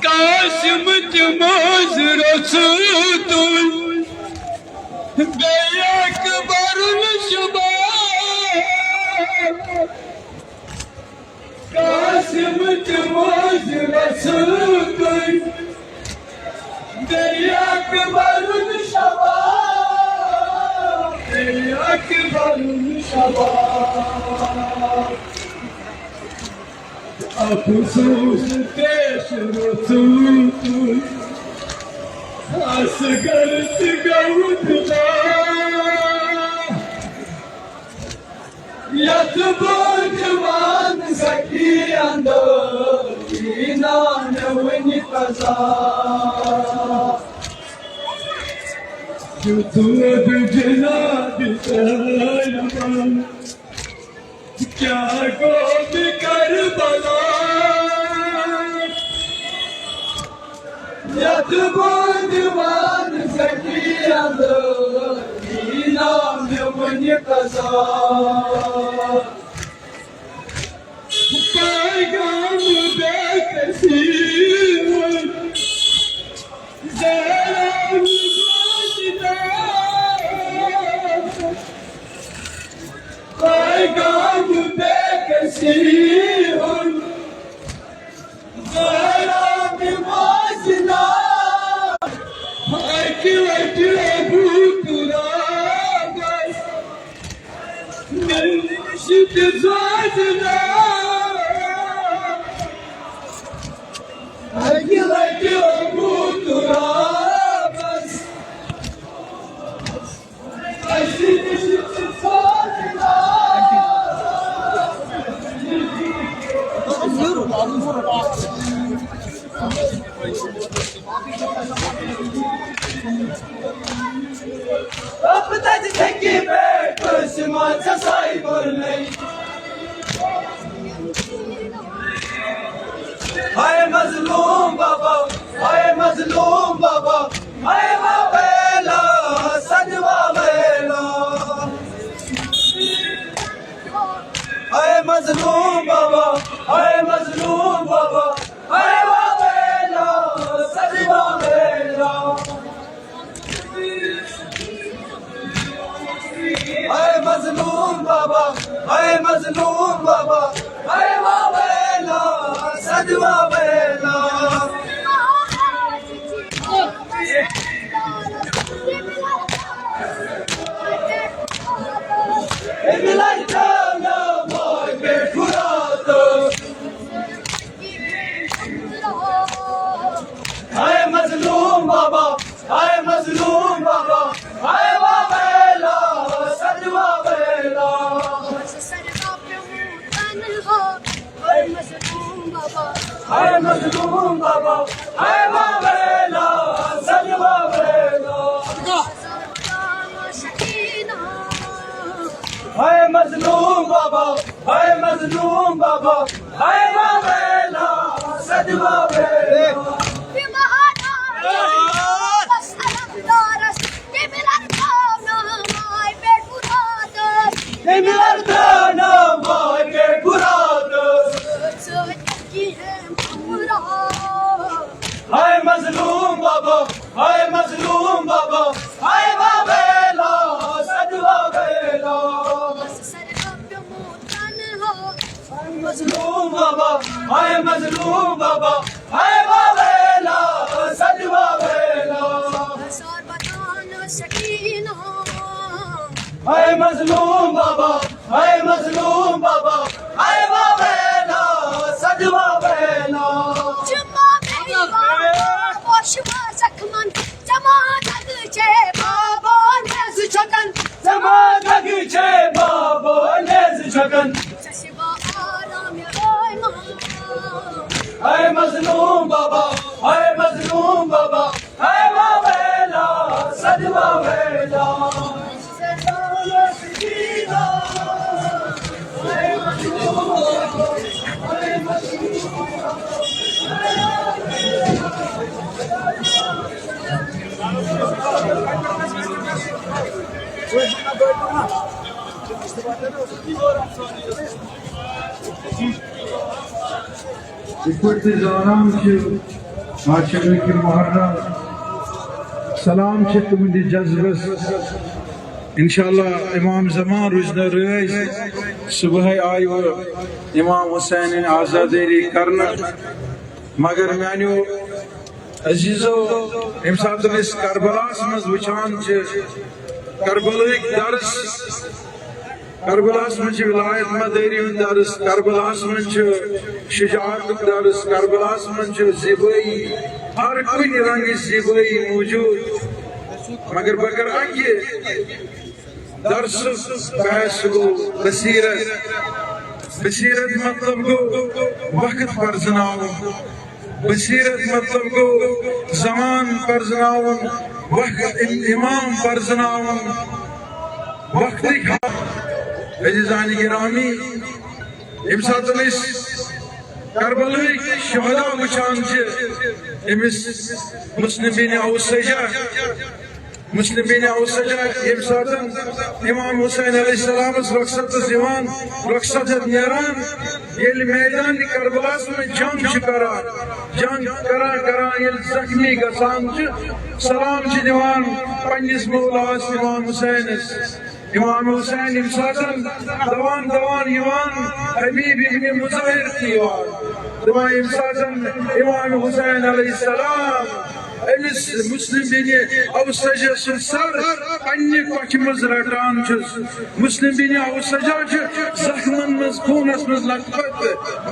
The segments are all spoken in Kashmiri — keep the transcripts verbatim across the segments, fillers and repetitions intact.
قاسم تہِ مٲنٛزِ رَژھِ تُہۍ، بیٚیہِ اکبرُن شباب۔ قاسم تہِ مٲنٛزِ رَژھِ تُہۍ، بیٚیہِ اکبرُن شباب، بیٚیہِ اکبرُن شباب۔ افسوس پیش رسول اصغر تہِ گوٚو جدا۔ یتھ بہٕ دِوان سخی اندر، یی ناو مےٚ وُنہِ قضا۔ یُتھ نہٕ بہٕ جناب طالبان کیٛاہ گوٚو مےٚ کربلا؟ یتھ بہٕ دِوان سخی اندر، یی ناو مےٚ وُنہِ قضا۔ پیغام بے کسی زہرا نبوت دا۔ پیغام بے کسی ہن زہرا نبوت دا۔ اکہِ لٹہِ ابو ترابس مےٚ نِش تہِ زٲج نا۔ اکہِ لٹہِ ابو ترابس اَسہِ نِش تہِ زٲج نا۔ رب تَتہِ تھکہِ پٮ۪ٹھ کٲنٛسہِ منٛز ژےٚ سایہِ کوٚرنَے۔ ہاے مظلوم بابا، ہاے مظلوم بابا، ہاے واویلا، سد واویلا۔ ہاے مظلوم بابا، ہاے مظلوم بابا، ہاے واویلا، سد واویلا۔ اے مظلوم بابا، اے مظلوم بابا، اے واویلا، سد واویلا۔ اے ملائکہ نا ماگے فرات۔ اے مظلوم بابا، اے مظلوم بابا، اے بابا۔ مظلوم بابا، اے واویلا، سج واویلا۔ اے مظلوم بابا، اے مظلوم بابا، اے واویلا، سج واویلا۔ تٔمۍ لَرتٲو نہٕ ماے پٮ۪ٹھ بُراتَس۔ تٔمۍ لَرتٲو نہٕ ماے پٮ۪ٹھ بُراتَس۔ ہاے مظلوم بابا، ہاے مظلوم بابا، ہاے واویلا، سج واویلا۔ مظلوم بابا، ہاے مظلوم بابا، ہاے واویلا، سج واویلا۔ ہاے مظلوم بابا، ہاے مظلوم بابا، ہاے واویلا، سج واویلا۔ جمعہ میری بابا، پوشوا زخمن، جمع دگ چے بابا، نیز چھکن۔ جمع دگ چے بابا، نیز چھکن۔ چشمہ آرام، اے ماما۔ اے مظلوم بابا، اے مظلوم بابا، اے واویلا، سج واویلا۔ یِتھ پٲٹھۍ تُہۍ زانان چھِو، آز چھِ ٲخِر محرم۔ سلام چھِ تُہٕنٛدِ جذبس۔ انشاءاللہ امام زمان روزِ نہٕ رٲضۍ۔ صبحٲے آیہِ امام حسینٕنۍ عزادٲری کرنہٕ، مگر میانیو عزیزو، ییٚمہِ ساتہٕ أسۍ کربلاہس منٛز وٕچھان چھِ کربلٕکۍ درس، کربلاہس منٛز چھِ ولایت مدٲری ہُنٛد درس، کربلاہس منٛز چھُ شجاعتُک درس، کربلاہس منٛز چھُ زیبٲیی، ہر کُنہِ رنگٕچ زیبٲیی موجود۔ مگر بہٕ کرٕ اکہِ درسُک بحث گوٚو بصیرت۔ بصیرت مطلب گوٚو وقت پرزناوُن۔ بصیرت مطلب گوٚو زمان پرزناوُن، وقت، ام-، امام پرزناوُن، وقتٕکۍ حق۔ عزیزان گرامی، ییٚمہِ ساتہٕ أسۍ کربلٕکۍ شہدا وٕچھان چھِ، أمِس مسلم بن اوسجہ، مسلم بن اوسجہ، ییٚمہِ ساتہٕ امام حسین علیہ السلامس رخصتس یِوان، رخصت ہٮ۪تھ نیران، ییٚلہِ میدان کربلاہس منٛز جنگ چھِ کران، جنگ کران کران ییٚلہِ زخمی گژھان چھِ، سلام چھِ دِوان پننِس مولاہس امام حسینس۔ امام حسین ییٚمہِ ساتہٕ دوان دوان یِوان، حبیب ابن مظاہر تہِ یِوان۔ دپان ییٚمہِ ساتہٕ امام حسین علیہ السلام أمِس مسلم بن اوسجہ سُنٛد سر پننہِ کۄچھِ منٛز رٹان چھُس، مسلم بن اوسجہ چھُ زخمن منٛز، خوٗنس منٛز لت پت،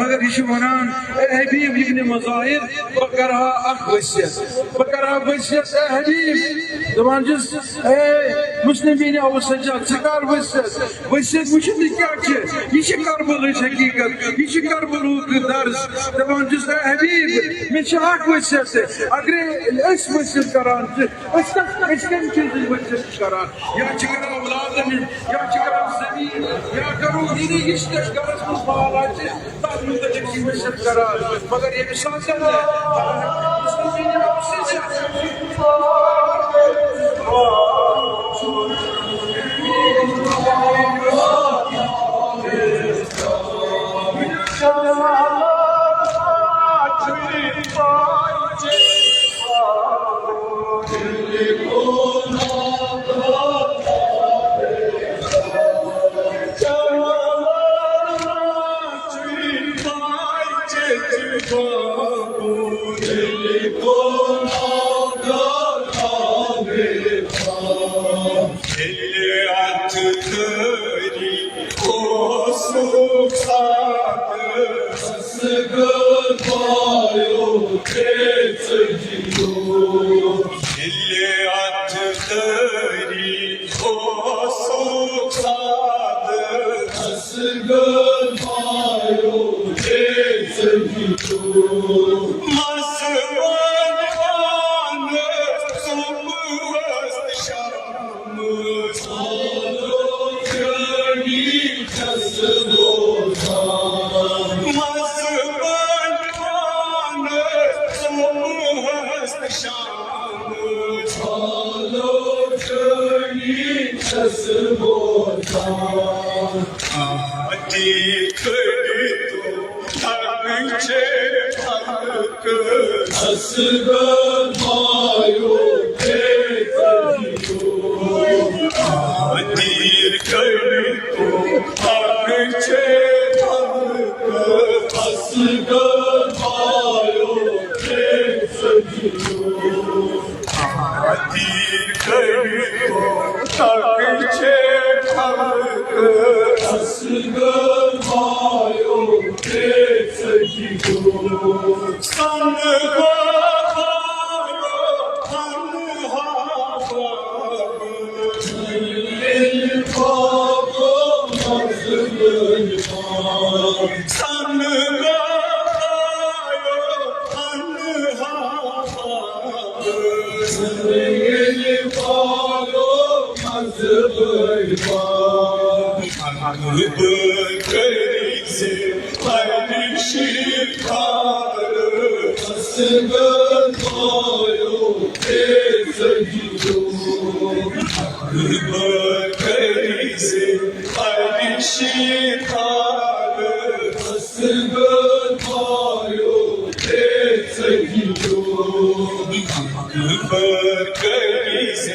مگر یہِ چھُ ونان، اے حبیب ابن مظاہر، بہٕ کرٕ ہا اکھ وصیت، بہٕ کرٕ ہا وصیت، اے حبیب، دپان چھُس، اے مسلم بن اوسجہ، ژٕ کر وصیت؟ وصیت وٕچھِو تُہۍ کیٛاہ چھِ، یہِ چھِ کربلٕچ حقیٖقت، یہِ چھِ کربلُک درس۔ دپان چھُس، اے حبیب، مےٚ چھِ اکھ وصیت، اگرے أسۍ وصیت کران چھِ، أسۍ کتھ، أسۍ کمہِ چیٖزٕچ وصیت چھِ کران؟ یا چھِ کران اولادن ہٕنٛز، یا چھِ کران زٔمیٖن، یا کرو یعنی یُس تہِ اَسہِ گرس منٛز مال آسہِ، تَتھ مُتعلِق چھِ وصیت کران۔ مگر ییٚمہِ ساتہٕ زَن مذہبن پانہٕ صبحس تہٕ شامہٕ آلوچٲنی چھَس بوزان۔ آدی کٔرِتھ تھکٕچے پھلکہٕ اصغر بایو تیز دیو۔ آدی کٔرِتھ تھکٕچے پھلکہٕ اصغر بایو تیز دیو۔ آدی کٔرِتھ تھکٕچے پھلکہٕ اصغر بایو تیز دیو۔ سنگ بابا تنہا بابا۔ سنگ بابا تنہا بابا۔ مذہبن پانہٕ کٔرۍ زِ پرشی خار اصغر بایو تیز دیو۔ مذہبن کٔرۍ زِ پرشی خار اصغر بایو تیز دیو۔ مذہبن کٔرۍ زِ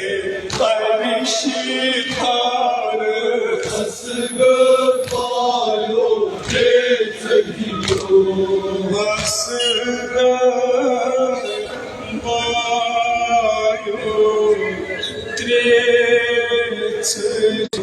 پرشی خار اصغر بایو تیز دیو۔ اصغر بایو تیز دیو۔